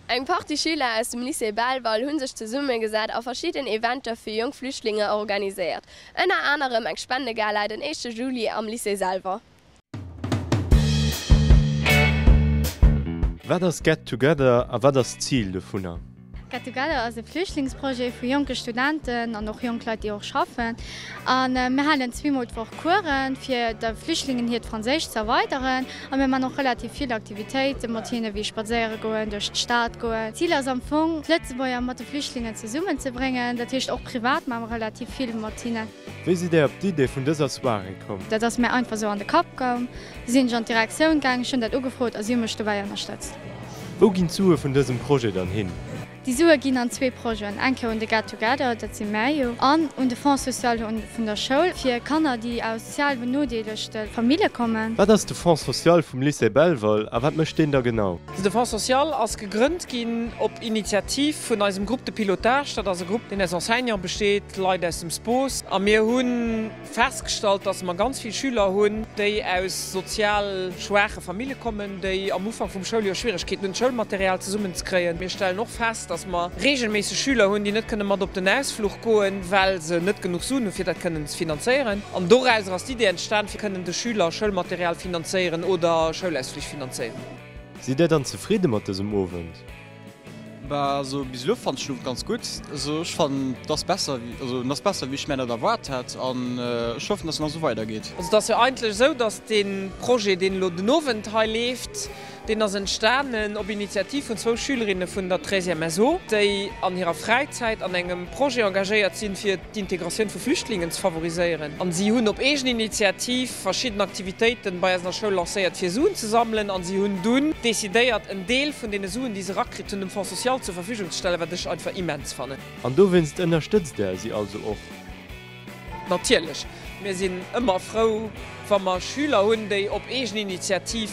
Eng Partie Schüler aus dem Lycée Belval hu sech zesummegesat a verschidden Eventer fir jonk Flüchtlinge organiséiert. Ënner anerem eng Spendegala den éischte Juli am Lycée selwer. Wat ass Get Together a wat ass d'Zil dovunner? Get Together ass e Flüchtlingsprojet vu jonke Studenten an och jonk Leit, déi och schaffen. A mir halen zweemol d'Woch Coursen, fir de Flüchtlingen hiert Franséisch ze erweideren. A mir man och relativ vill Aktivitéite mat hinne wéi spadséiere goen, duerch d'Stad goen. D'Zil ass am Fong, d'Lëtzebuerger mat de Flüchtlingen zesummenzebréngen. Dat heescht och privat maache mer relativ vill mat hinnen. Wéi sidd Dir op d'Idee vun dëser Soirée komm? Dat ass mär einfach sou an de Kapp koum. Sinn ech an d'Direktioun gaang, ech hunn dat ugefrot a si hu mech dobäi ënnerstëtzt. Wou ginn d'Sue vun dësem Projet dann hin? Déi Sue ginn an zwee Projeten, eng Kéier un de Get Together, dat si mär jo, an un de Fonds social vun der Schoul fir Kanner, déi aus sozial benodeelegte Famillje kommen. Wat ass de Fonds social vum Lycée Belval a wat mécht deen da genau? De Fonds social ass gegrënnt ginn op Initiativ vun eisem Groupe de pilotage. Dat ass e Grupp, deen aus Enseignante besteet, Leit aus dem SPOS. A mir hu festgestallt, dass mer ganz vill Schüler hunn, déi aus sozial schwaache Famillje kommen, déi am Ufank vum Schouljoer Schwieregkeeten hunn, d'Schoulmaterial zesummenzekréien. Mir stellen och fest, dass mer reegelméisseg Schüler hunn, déi net kënne mat op den Ausfluch goen, well se net genuch Suen hunn, fir dat kënnen ze finanzéieren. An dorauser ass d'Idee entstan, fir kënnen de Schüler Schoulmaterial finanzéieren oder Schoulausflich finanzéieren. Sidd Dir dann zefridde mat dësem Owend? Bah also bis elo fannen ech den Owend ganz gutt. Also ech fannen et ass besser also en ass besser wéi ech mär dat erwaart hat an ech hoffen dass en nach esou weider geet. Also et ass jo eigentlech esou, dass dee Projet deen elo den Owend hei leeft, deen ass entstanen op Initiativ vun zwou Schülerinne vun der Treizième SO, déi an hirer Fräizäit an engem Projet engagéiert sinn fir d'Integratioun vu Flüchtlingen ze favoriséieren. An si hunn op eegen Initiativ verschidden Aktivitéiten bei eis an der Schoul lancéiert fir Suen ze sammelen an si hunn dunn decidéiert en Deel vun deene Suen déi se erakritt hunn dem Fonds social zur Verfügung ze stellen, wat ech einfach immens fannen. An dowéinst ënnerstëtzt Där si also och? Natierlech. Mir sinn ëmmer frou, wa mer Schüler hunn, déi op eegen Initiativ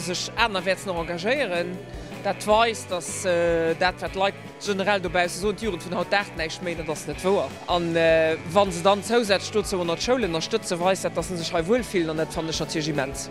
sech anerwäerts nach engagéieren. Dat weist, datt dat, wat d'Leit generell dobausse soen, d'Jugend vun haut daacht näischt méi, dat ass net wouer. A wa se dann zousätzlech dozou och nach d'Schoul ënnerstëtzen, weist dat, datt se sech hei wuelfillen an dat fannen ech natierlech immens.